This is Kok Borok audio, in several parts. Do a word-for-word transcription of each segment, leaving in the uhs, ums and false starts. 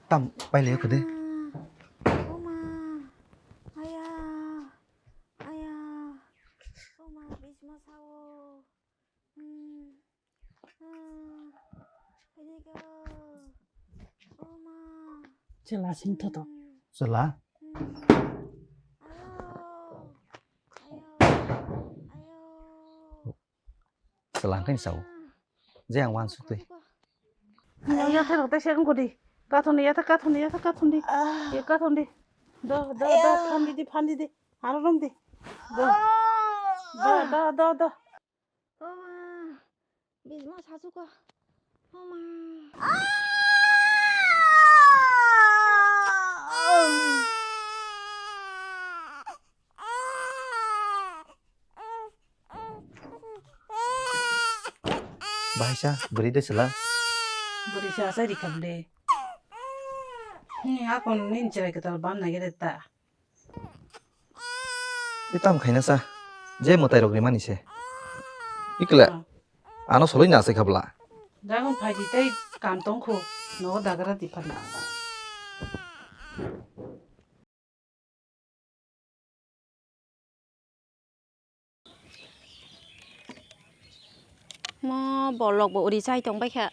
Tam pailai kho de. Oma. Aya. Aya. Oma, bisma sao. Hmm. Ah. Ini ko. Oma. Chela sing thoto. Hmm. Chela. Hmm. Ayo. Ayo. Ayo. Chwla hwnkhe sao. Je ang uansuk twi. Yathai rok tei se wngkho di. Kathon di, yathai kathon di, yathai kathon di. Ye kathon di. Do, do, do, phan di di, phan di di. Aro rom di. Do. Do, do, do, do. Oma. Bisma sasu ko. Oma. Bahaisa, bwrwi de sila. Bwrwi sa asai rikha bwle. Ni akon nin chwrai kwtal ban nai gede ta. Tei tamo khaina sa, je mwtai rok rimani se. Ikle, ah, ano soloi na asai khabla. Dagon phaidi tei kam tongkhu, nogo dagra di pharla. Mo bolok bo uri chai tong bai kha.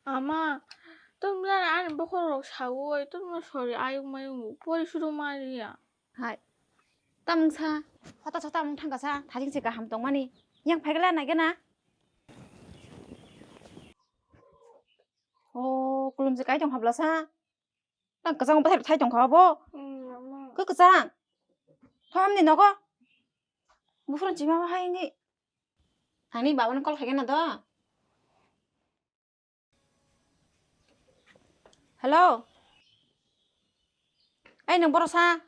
Ama, tumla ani bokhorok sawi, tumla sori ayuk mayung pori suru mariya. Hai. Tamung sa, hota sota mung thangka sa, thajing se kaham tongmani. Yang phaikla naikhe na? O, kulum se kai tong habla sa. Tang kwchang bwthai thai tong kha bo. Hmm, mama. Khe kwchang. Thom ni nogo. Buphuru chima ba hai ngi. Thangni baba no call khaikhe na do. Hello. Ai nwng borosa.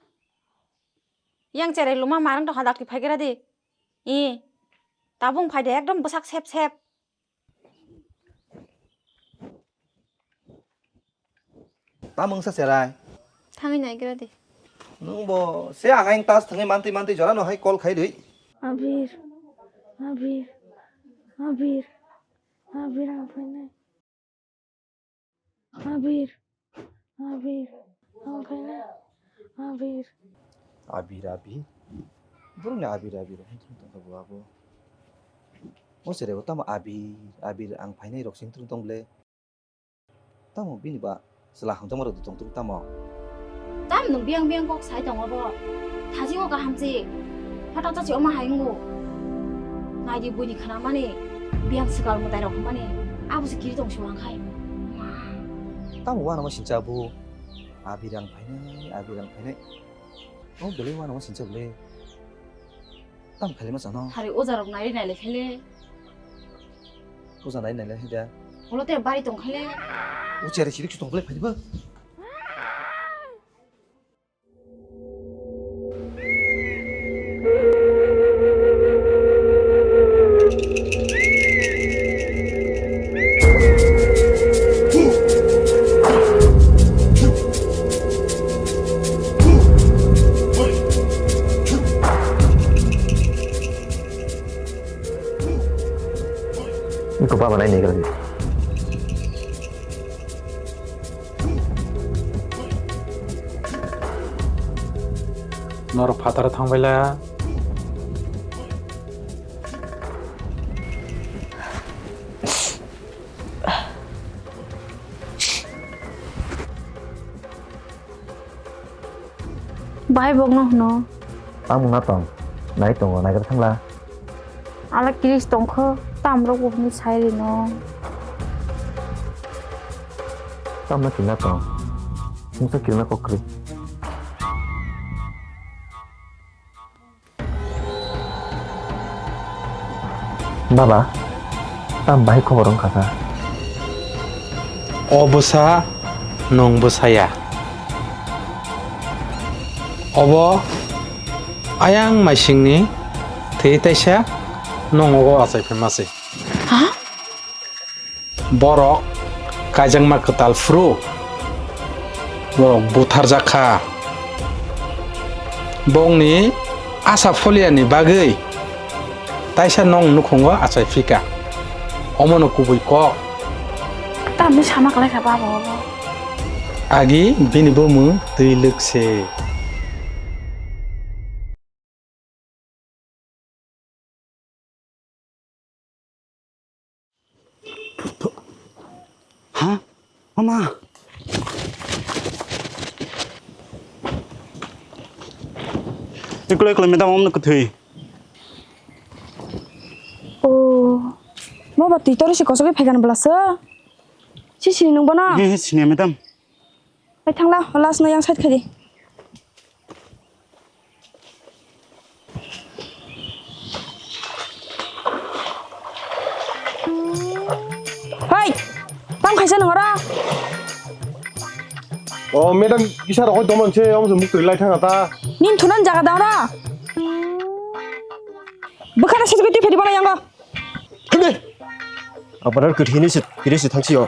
Yang cherai luma marang tong hadak ti phaigra di. I. Tabung phai de ekdom bwsak sep sep. Tamung sa cherai. Thangwi naigra di. Nwng bo se ang aing tas thangwi mantwi mantwi jora no hai call khai rwi. Abir. Abir. Abir. Abir ang phainai. Abir, Abir, ang phainai, Abir. Abir, Abir? Borokni Abir, Abir, hwn tong kha bo abo. O sere bo tamo Abir, Abir, ang phainai rok sini tong ble. Tamo bini ba chwla hamjakma rok tong tong tamo. Tam nwng biyang biyang kok sai tongo bo. Thasingo kaham se. Hota cha se omo hai wngo. Naidi buini khwnamani biyang swkang mwtai rok hwnmani abo se kiri tong se uang khai. Tamo uanama sincha bo. Abirang phainai, abirang phainai. O belai uanama sincha bole. Tam khali ma chano. Hari oja rok nai nai le khele. Oja nai nai le hida. Olo te bari tong khele. O chere sirik tong bole phai ba. Iko baba nai nai. Norok phataro thangbaila. Bahai bokno hwno. Tamung na tong, nai tongo, naigra thangla. Ala kiris tongkho, tamrok bo hwnwi sai rino. Tamna kina tong, mungsa kirna kok kwrwi. Baba, tam bahai khobor wngkha kha? O bwsa, nwng bwsaya. Obo ayang maisingni thwi taisa nwng ogo achai phaima se. Ha? Borok kaijakma kwtal phuru borok butharjak kha. Bongni asa pholiani bagwi Kaisa nong nukhungo achai phika. Omono kubui kok. Tamni sama kwlai kha babo obo. Agi bini bumung twi lwk se. Ha? Mama. Iklo iklo madam omno kwthwi. Oh. Mo ba twi tori si kosogwi phaikha bwlasa. Si sini nung bono? He he sini madam. Pai thangla, last no yang side khadi. Hei, tam khaisa nang ora. Oh, madam, kisa rokoi tomon se, om se mukri lai thang ta. Nin thunan jaga dang ora. Bukhara se tu phedi bana yang go. Hende. Abarar kwthwini se, phiri se thangsi o.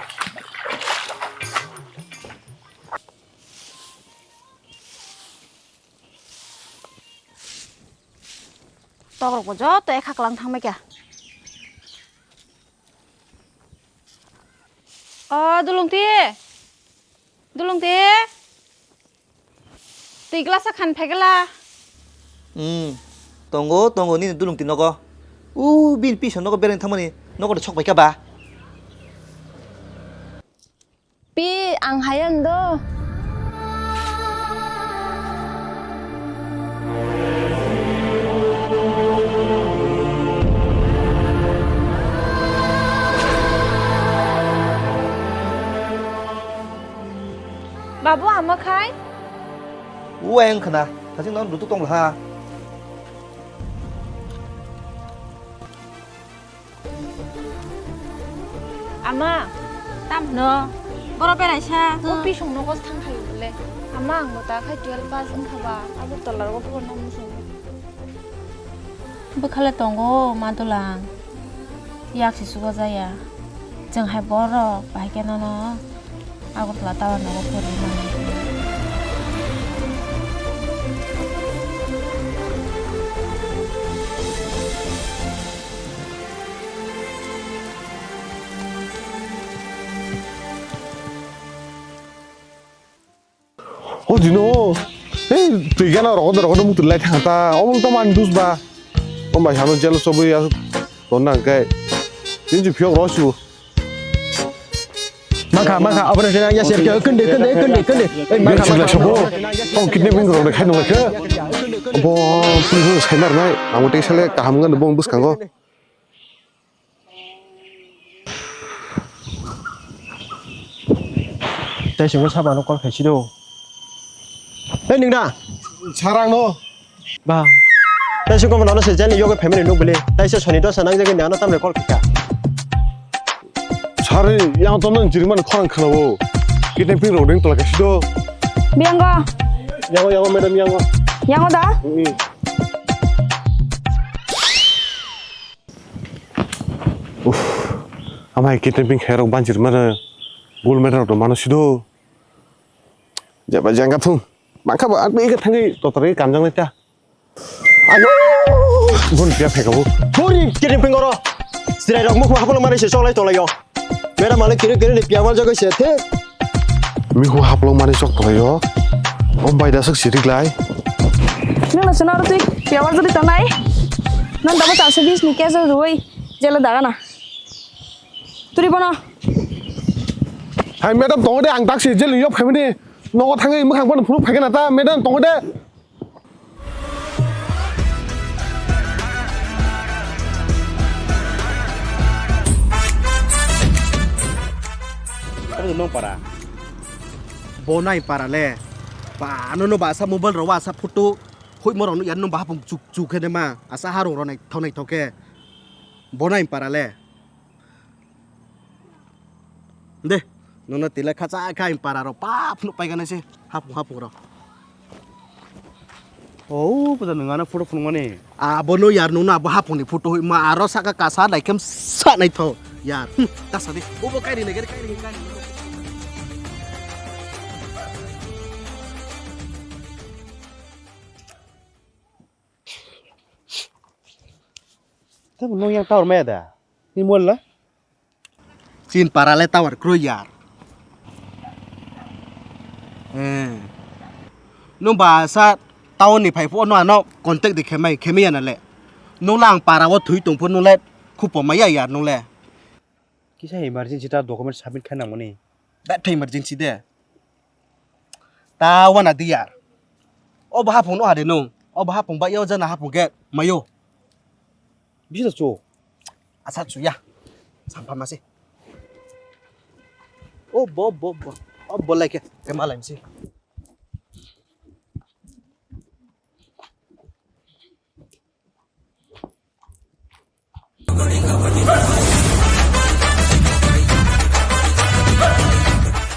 Tokrok bo joto ekha kwlang thangbai kha. O Dulungti, Dulungti, twi glass khan phegela. Hmm, tongo, tongo nini Dulungti nogo. U bini pisa nogo bereng thangmani nogo de sok bai kha ba. Pi, ang hai ang do. Babu, ama khai? Uwa yang khna, thajing nang dutuk tong ha. Ama, tam hwno? Boro berai sa. O pisong nogo thang khai bole. Ama, ang bo ta khai twelve pass wngkha ba, abo tola rogo porna muchung. Bwkhale tongo, ma Dulang. Yak se chuba jaya. Chwng hai borok bahai khe nono Agartala tower nogo pori mano. O dino, ei twi gana rogo rogo mutu lai thang ta, omo to man dus ba. O mai hano jelo sobri ya, to nang kai. Tin ji phiok ro su. Mangkha, mangkha, aboni sini ya, sir, kende, kende, kende, kende. Ei, mangkha, mangkha. Sabo, tong kidney bing rok khai nang khe. Bo, pun sai mar nai, amo te sale kaham ngan bong bus kango. Tei singwi sabano call khaisi do. Ei, ningda? Sarang no. Ba. Tei se komo nono se jani yogo family nuk bili. Tei se soni dosa nang jagani ano tamle call khika. Sari yang tono jiriman khorang khwlao. Kidnapping rok ding tola kaisi do. Biango. Yango, yango, madam, yango. Yango da? Mm. Uff, amai kidnapping khairok banjir mano, gold medal rok mano sido. Jaba janga thung, bangkha ba atwi ika thangwi totorwi kamjang lai ta. Ayo, gun pia pheka bu. Bori kidnapping oro. Sirai rok mukhu hapolo mari se cholai tolai yo. Madam ale kiri kiri ni piawal jaga se the. Mihu haplok mani chok tonglaio. O bai da swk sirik lai. Nung no sono twi piawal jodi tonai. Nung dabo chaso bis ni kejo rui jelo dagana. Turi bono. Hai madam tongo de ang taksi jelo yop khaimani. Nogo thangwi mwkhang bono phunuk phaikana ta madam tongo de. Omo nung para. Bo nai para le. Ba, ano no ba asa mobile ro asa photo. Hoi mo rok no yan no ba hapung chuk chuk khe de ma. Asa harung ro nai thok nai thok khe. Bo nai para le. De, nono tila khacha kha in para ro pa phunuk pai gana se. Hapung hapung ro. Oh, puta nung ano photo phunukmani. Abo no yar nung no abo hapung ni photo hoi ma aro saka kasa nai khem sa nai tho yar. Hmm, ta sa di. Obo kai ri nai gari kai ri kai ri. Tamo nung yang tower maya da? Ni mol la? Chin para le tower kroi yar. Eh. Nung ba sa town ni phai pho no ano contact di khemai khemai ya na le. Nung lang para o thui tong pho nung le khupo maya yar nung le. Kisa emergency ta document submit khaina mani. Betha emergency de. Ta wana di yar. O ba hapung no hade nung. O ba hapung ba yo jana hapung ke mayo. Bisa chu. Asa chu ya. Sampha masi. O bo bo bo. O bo lai ke. Ke malai masi.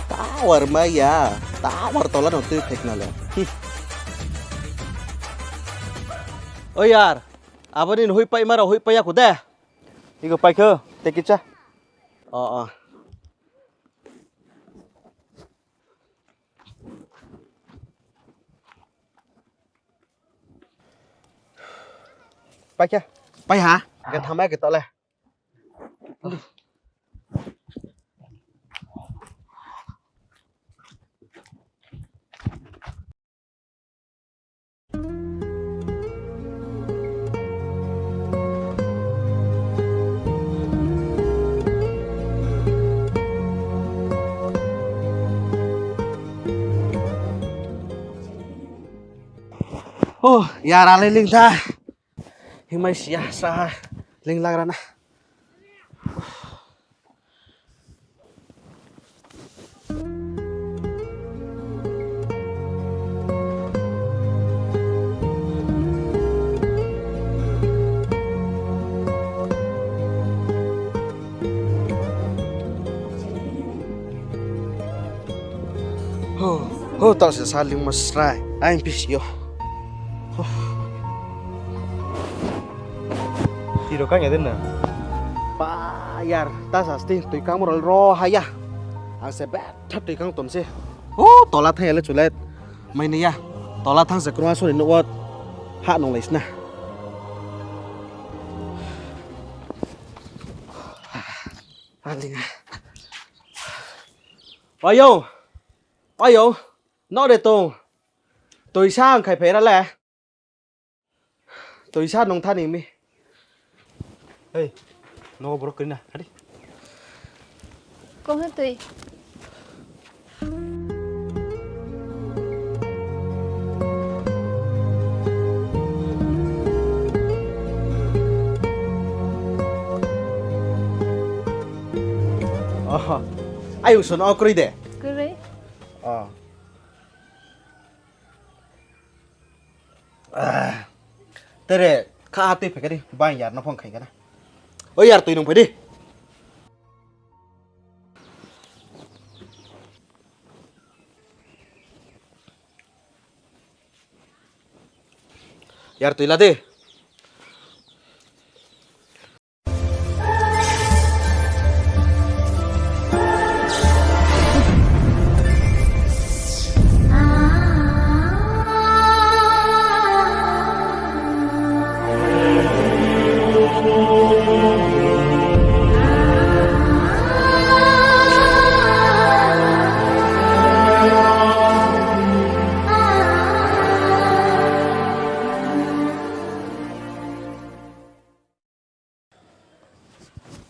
Tower maya, tower tola no twi phekna le. Hmm. O yar, aboni hui pai mara hui pai ya kude. Igo pai kho, te kicha. O o. Paikha. Pai ha? Ga thamai ke tole. Oh, yara le ling tha. Himai sia sa ling lagrana. Ho, ho, tang se saling masrai, aing pisio. Tiro kang edin na. Pa yar, ta sasti, tui kamor ro haya. Ang se bet. Thap twi kang tom se. O tola thang ele chulet. Mai ne ya. Tola thang se kruma soni no ot. Ha nong lais na. Alinga. Ayo. Ayo. No de tong. Twi sa ang khai phaira le. Twi sa nung thani mi. Hey, nogo borok kwrwina, hadi. Kohe twi. Oho, ayung sono kwrwi de. Kwrwi. Oh. Ah, tere kha twi phai kadi bang yar no phone khai kana. O yar twi nung phai di. Yar twi la de.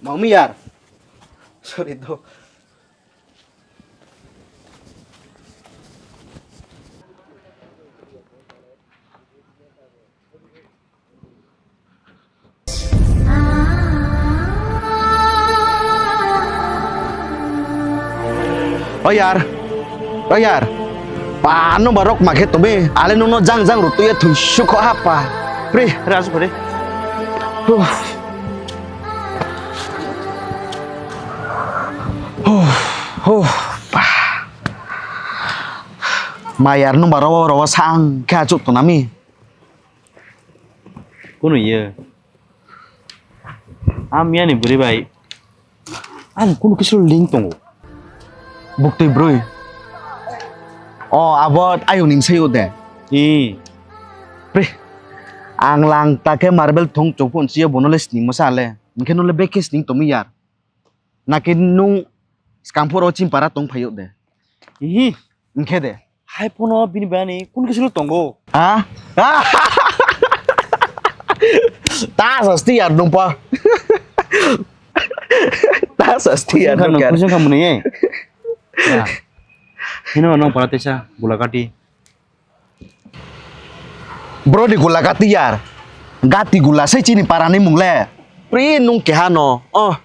Mami yar. Sorry do. O yar, o yar, pa no barok makhe tobe, ale no no jang jang rutu ya thun sukho ha pa. Pre, ras kore. Huh. Huh, huh, pa. Ma yar no baro ro sang kha chuk to nami. Kunu ye. Amyani bwrwi bai. Ang kunu kisa link tongo. Buktwi bwrwi. O, abo ayung ning sayo de. I. Pre. Ang lang ta khe marble thung chukphun chiya bono le sning masa le. Hingkhe no le bek khe sning tomi yar. Naki nung skamphoro chimpara tong phaio de. Ihi. Hingkhe de. Hai pono bini bani kun khe silo tongo. Ha? Ta sasti yar nung pa. Ta sasti yar nung kar. Kuchung kha muni. Ya. Hino nong para tesa gulakati. Bro ni gula gati yar. Gati gula sai chini para ni mung le. Pri nung keha no. Oh.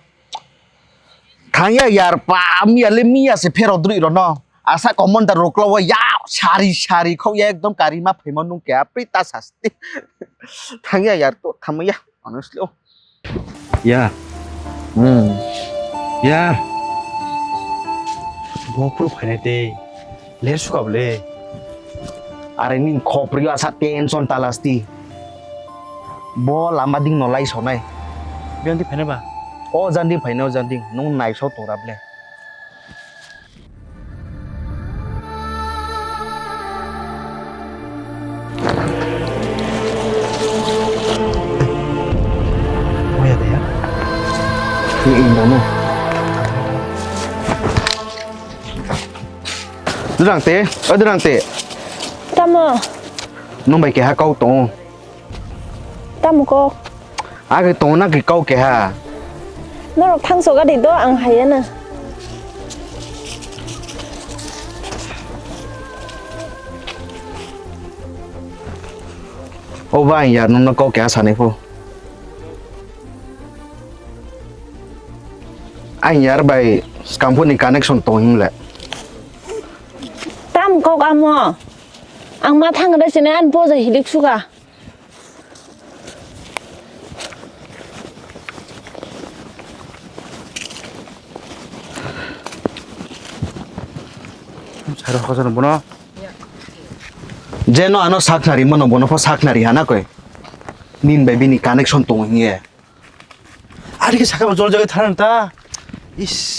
Thangya yar pa miya le miya se phero drui ro no. Asa commander roklo wa ya sari sari khau ya ekdom kari ma phaima nung keha pri ta sasti. Thangya yar to thamaya honestly. Oh. Yar. Hmm. Yar. Bo phuru phainai tei. Ler suka bole. Are ning khopri asa tension talasti. Bo lama ding no lai sonai. Biyanti phainai ba? O jandi phainai o jandi. Nung nai so tora bole. Oya de ya. Ni imo no. Durang te, o durang te. Tamo. Nung bai keha kau tong. Tamo kok. Age tongna ke kau keha. Norok thangso gadi do ang hayana. O ba ang yar nungno kau keha sanai pho. Ang yar bai skamphuni connection tong himle. Tam kok amo. Ang ma thang da sini an boja hilik suka. Saro hokosa no bono. Jeno ano saknari mano bono pho saknari hana koi. Nin bai bini connection tongo hiye. Ari ke saka jol jaga tharan ta. Is.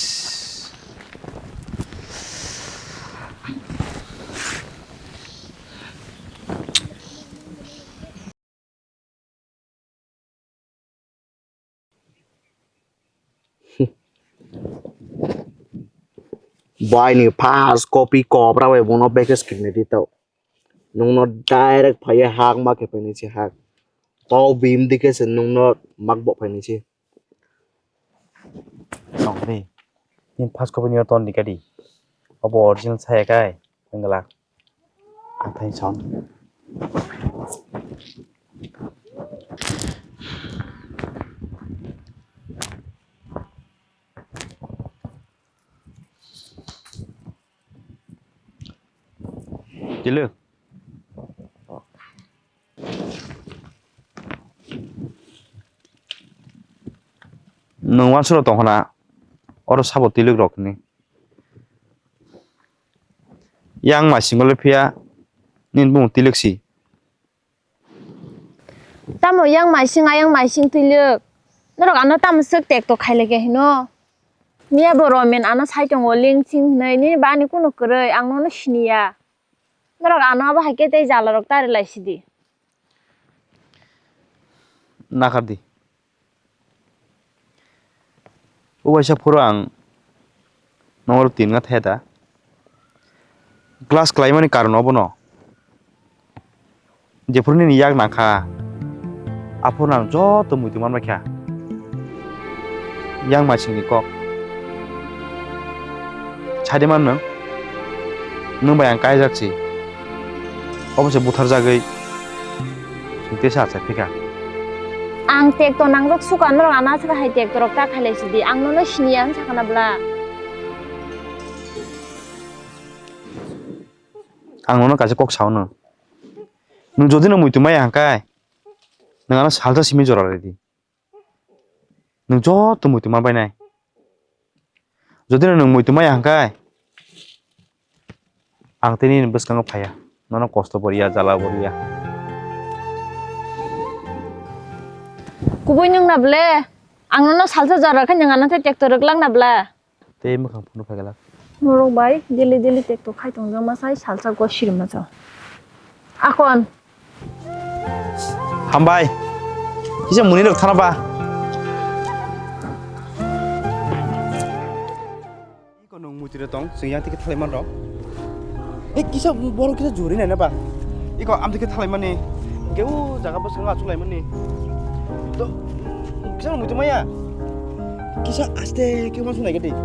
Bai ni first copy kobra bai bono package kini di tau. Nungno direct phaiya hak ma khe phaini si hak. Tau bim dikhe se nungno mak bo phaini si. Tong di. Nini first copy ni ton di kadi. Obo original saya kai. Wngla. Athai sound. Tilo. Nwng wansukno tongkha na, oro sabo twilwk rok hinwi. Yang maisingo le phiya nini bumung twilwk si. Tamo yang maising, ayang maising twilwk? Norok ano tamo swk tekto khailai khe hino? Miya bo Romen ano sai tongo, Lingsing hinwi, nini bani kunu kwrwi, ang nono siniya. Norok ano abo hai khe tei jala rok tari lai sidi. Nakardi. O waisa phuru ang nongor tin wngkha thaya da. Class khlaimani karon obono. Jephuru nini yak nangkha, aphuru ang joto muitu manbaikha. Yang maisingni kok. Sadi man nwng? Nwng bai ang kaijak si. Obo se butharjagwi. Sing tesa achai phika. Ang tekto nangjak suka norok ano aswk hai tekto rok ta khailai sidi. Ang nono siniya wng sakha na bla. Ang nono kaisa kok sao no. Nwng jodi no muitu maya hwnkhe, nwng ano salsa simi jora rwdi. Nwng joto muitu ma bainai. Jodi no nwng muitu maya hwnkhe, ang tei nini bwskango phaiya. Nono kosto bo riya, jala bo riya. Kubui nwng na ble? Ang nono salsa jora khe nwng ano tei tekto rwglak na bla? Tei mwkhang phunuk phai glak. Norok bai daily daily tekto khai tongjak ma sai salsa go sirim ma chao. Akon. Hambai. Kisa muni rok thana ba. Iko nung mutiro tong, sing yang tiki thalai man rok. Eh, kisa borok kisa juri nai na ba. Iko am tiki thalai mani. Ke u jaga bo sanga chulai mani. To, kisa muitu maya. Kisa aste ke ma sunai gede.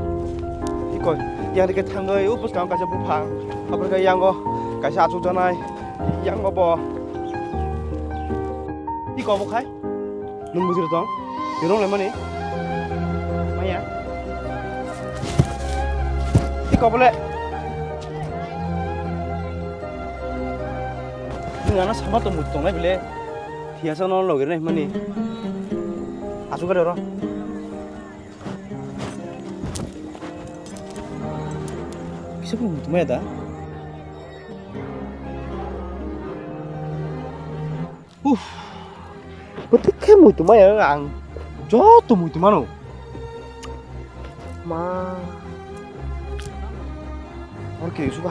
Iko, yang tiki thangai, u bus kang kaisa buphang. Apar ke yango, kaisa achuk janai. Yango bo. Iko bo khai. Nung bujiro tong. Dirong le mani. Maya. Iko bole. Nung ana sama to mut tongnai bile. Thiasa no logir nai mani. Asu gari oro. Kisa pun mut maya da. Uff. Bwtwi khe muitu maya ang joto muitu mano. Ma. Hor khe suba.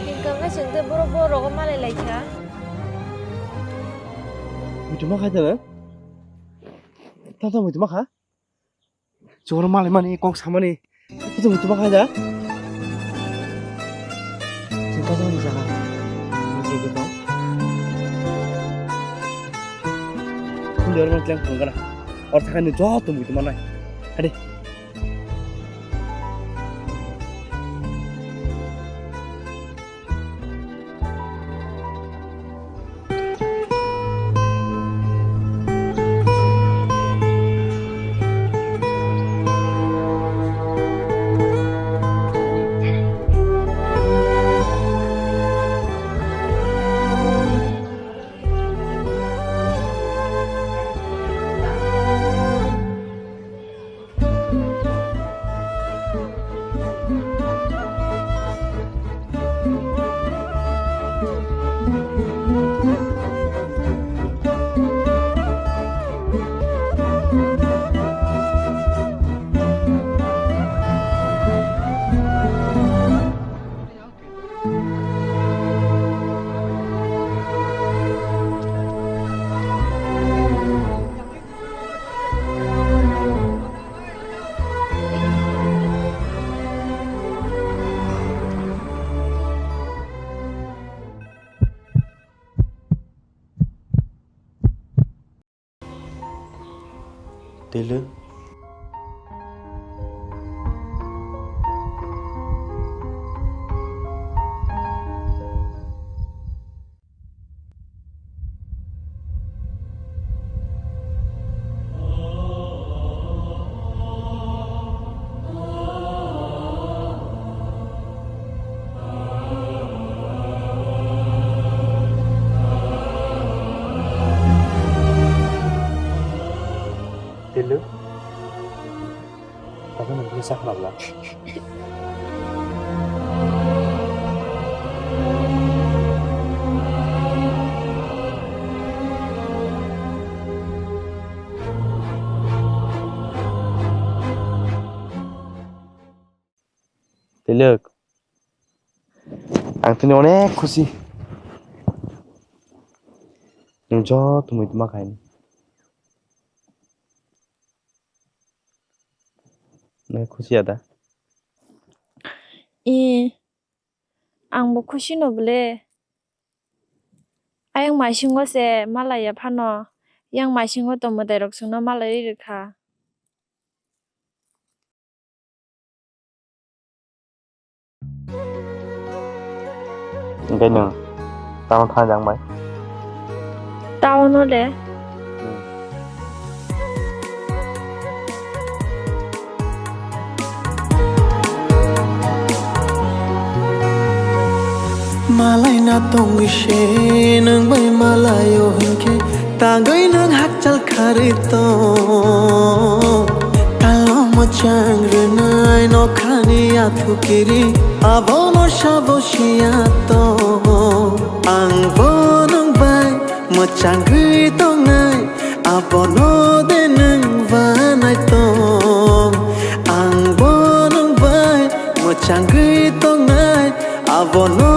Hingkha khe chwng tei borok bo rogo malai lai kha. Muitu ma kha jana. Tata muitu ma kha. Choro malai mani kok samani. Kutung kutung kha ja. Chwng kaisa ni jaga. Ni jaga tong. Kundi oro man tleng phunukgana. Or thakani joto muitu manai. Hadi. Tele. Tele. Tabuk nung kisa khnabla. Tilok, ang tini onek khusi. Nwng joto muitu ma khaini. Nai khusi ya da? Ee, ang bo khusi no bole. Ayang maisingo se malai ya phano, yang maisingo to mwtai rok chwngno malai rwkha. Hingke nwng tamo thangjak bai? Tamo no de. Malai na tongwi se nwng bai malai o hwnkhe, tangwi nwng hakchal kharwi tong. Talo mwchang rwnai nokhani athu kiri, abono sabo siya tong. Ang bo nwng bai mwchangwi tongnai, abono de nwng banai tong. Ang bo nwng changwi tongnai, abono